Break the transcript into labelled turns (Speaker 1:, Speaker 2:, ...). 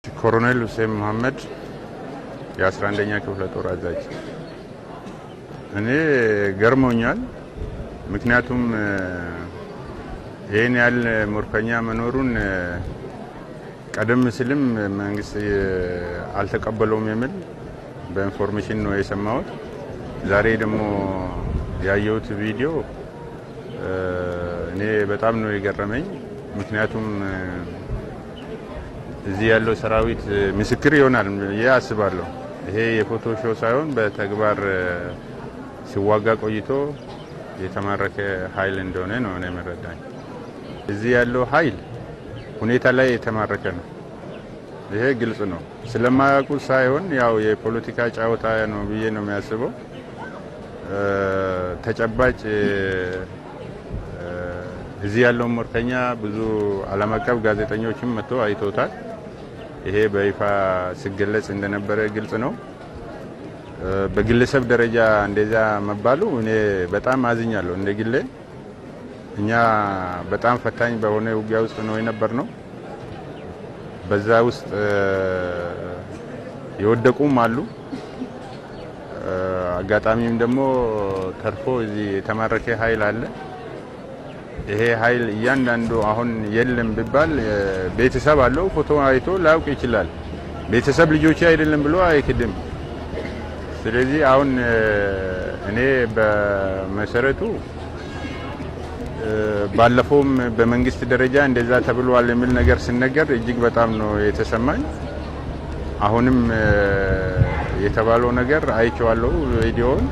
Speaker 1: ኮሎኔል ሁሴን መሐመድ፣ የ11ኛ ክፍለ ጦር አዛዥ። እኔ ገርሞኛል። ምክንያቱም ይህን ያህል ምርኮኛ መኖሩን ቀደም ሲልም መንግስት አልተቀበለውም የሚል በ information ነው የሰማሁት። ዛሬ ደግሞ ያየሁት ቪዲዮ እኔ በጣም ነው የገረመኝ። ምክንያቱም እዚህ ያለው ሰራዊት ምስክር ይሆናል ብዬ አስባለሁ። ይሄ የፎቶ show ሳይሆን በተግባር ሲዋጋ ቆይቶ የተማረከ ኃይል እንደሆነ ነው እኔ የምረዳኝ። እዚህ ያለው ኃይል ሁኔታ ላይ የተማረከ ነው። ይሄ ግልጽ ነው። ስለማያውቁ ሳይሆን ያው የፖለቲካ ጨዋታ ነው ብዬ ነው የሚያስበው። ተጨባጭ እዚህ ያለውን ምርኮኛ ብዙ ዓለም አቀፍ ጋዜጠኞችም መጥቶ አይቶታል። ይሄ በይፋ ሲገለጽ እንደነበረ ግልጽ ነው። በግለሰብ ደረጃ እንደዛ መባሉ እኔ በጣም አዝኛለሁ። እንደ ግሌ እኛ በጣም ፈታኝ በሆነ ውጊያ ውስጥ ነው የነበር ነው። በዛ ውስጥ የወደቁም አሉ። አጋጣሚም ደግሞ ተርፎ እዚህ የተማረከ ኃይል አለ። ይሄ ኃይል እያንዳንዱ አሁን የለም ቢባል ቤተሰብ አለው፣ ፎቶ አይቶ ላያውቅ ይችላል። ቤተሰብ ልጆቼ አይደለም ብሎ አይክድም። ስለዚህ አሁን እኔ በመሰረቱ ባለፈውም በመንግስት ደረጃ እንደዛ ተብሏል የሚል ነገር ሲነገር እጅግ በጣም ነው የተሰማኝ። አሁንም የተባለው ነገር አይቼዋለሁ ቪዲዮውን።